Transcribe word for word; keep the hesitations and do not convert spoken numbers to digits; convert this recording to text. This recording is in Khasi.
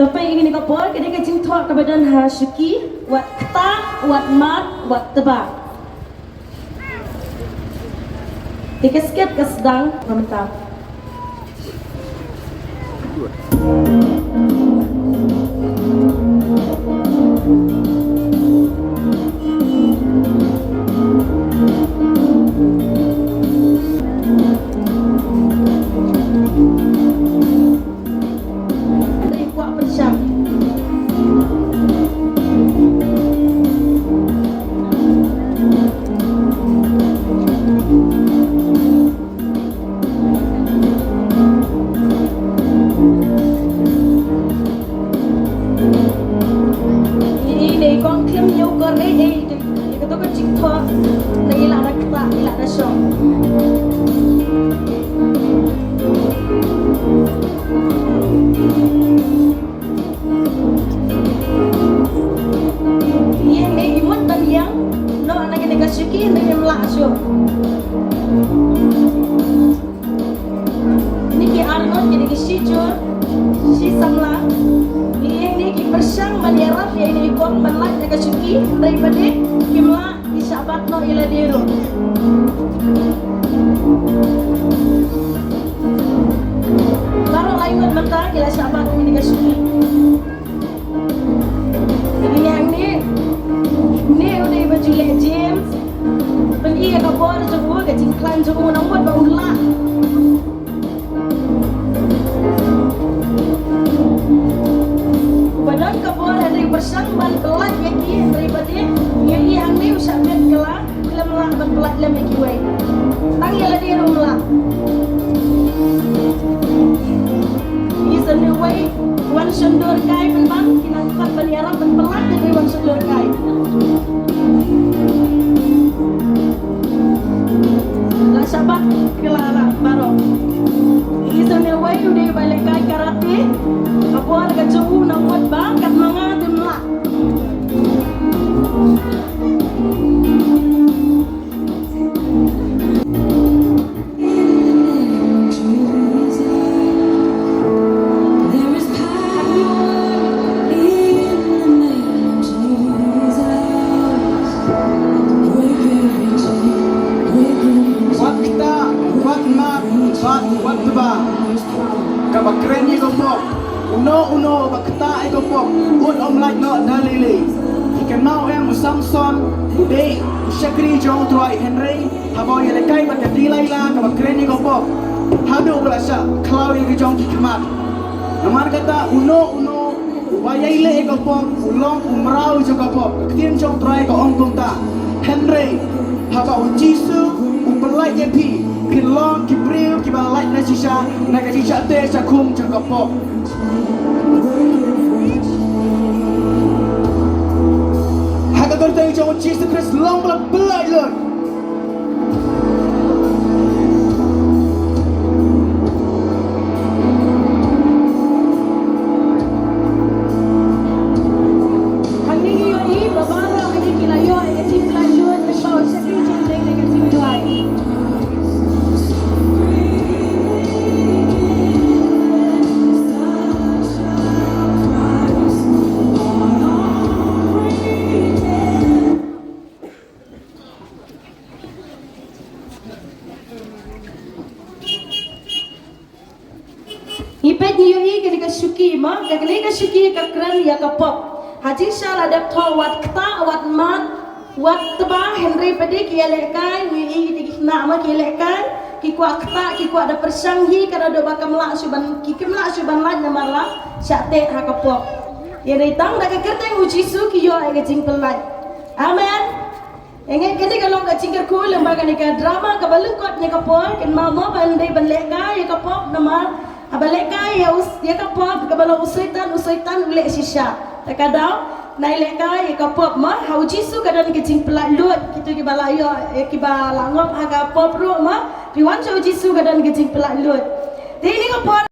Peit ïa kane ka por, ka dei ka jingthoh kaba don ha Shuki, wat ktah, wat mad, wat tba. Te ka sket ka sdang mynta. Dei kwah pyrshang. Ine i kong khlem ïoh kor ei ei te, ïa kato ka jingthoh na i lah na ktah, i lah na shong. Ïa ne i mut ban ïang noh na kane ka shuki, ne im lah shuh. Ni ki arngut, kine ki shi jur, shi samla. Ïa ne ki pyrshang ban ïarap ïa ne i kong ban lait na ka shuki, hynrei pat de kim lah. Ki shah bat noh ïa lade ruh. Baroh lai ngut mynta ki la shah bat ïa kane ka shuki. Ïa ne, ne u dei ba ju leh James. Pyn-i ïa ka bor jong u, ka jingkhlaiñ jong u, nang mut ba un lah. Ba don ka bor hynrei pyrshang ban pyllait ïa ki, hynrei ba dei ngi ïohi hangne u shah bit kylla, khlem lah ban pyllait lem ïa kiwei. Tang ïa lade ruh ym lah. Ngi sngewbha wei wan shon dur kai pynban, ki nang khot ban ïarap ban pyllait ïa ki wan shon dur kai. La shah bat kylla la baroh. Isynei wei u dei ba lehkai karate. Ka por ka jong u nang mut ba kat ma nga ym lah. Wat ktah, wat mad, bad wat tba. Kaba kren ïa ka pop. Uno uno ba ktah ïa ka pop, un ym lait noh da lei lei. Ki kynmaw em u Samson, u dei u shakri jong U Trai, hynrei haba u ïalehkai bad ka Delilah kaba kren ïa ka pop, haduh ba la shah khlaw ïa ka jong ki khmat. Namar kata uno uno uba ïaleh ïa ka pop u long u mraw jong ka pop. Ka ktien jong U Trai ka ong kumta. Hynrei haba U Jisu u pyllait ïa phi, phin long ki briew kiba lait na shisha na ka jingshah teh shah khum jong ka pop. Ha ka kyrteng jong U Jisu Khrist, long ba la pyllait lut. Hangne ngi ïohi ba baroh hangne ki la ïoh ïa ka jingpyllait lut, ba u shakri jong u dei ka jingduwai. Ngi peit ngi ïohi kane ka shuki ma, kane ka shuki ka kren ïa ka pop. Ha jingshisha la dep thoh wat ktah, wat mad, wat tba, hynrei pat de ki ïalehkai, ngi ïohi kita ki khynnah ma ki ïalehkai, ki kwah ktah, ki kwah da pyrshang hi, ka da dei ba kam lah shuh ban, ki kim lah shuh ban lait namar la shah teh ha ka pop. Ïa dei tang da ka kyrteng U Jisu ki ïoh ïa ka jingpyllait. Amen. Ïa ngi, kane ka long ka jingkyrkhu lyngba kane ka drama kaba lyngkot ïa ka pop, kynmaw mo ba ym dei ban lehkai ïa ka pop namar haba lehkai ïa u, ïa ka pop kaba long u Soitan, u Soitan u leh shisha. Te ka daw nai lehkai ïa ka pop ma, ha U Jisu ka don ka jingpyllait lut, kito kiba la ïoh, eh, kiba la ngop ha ka pop ruh ma, phi wan sha U Jisu ka don ka jingpyllait lut. Te ïa kane ka por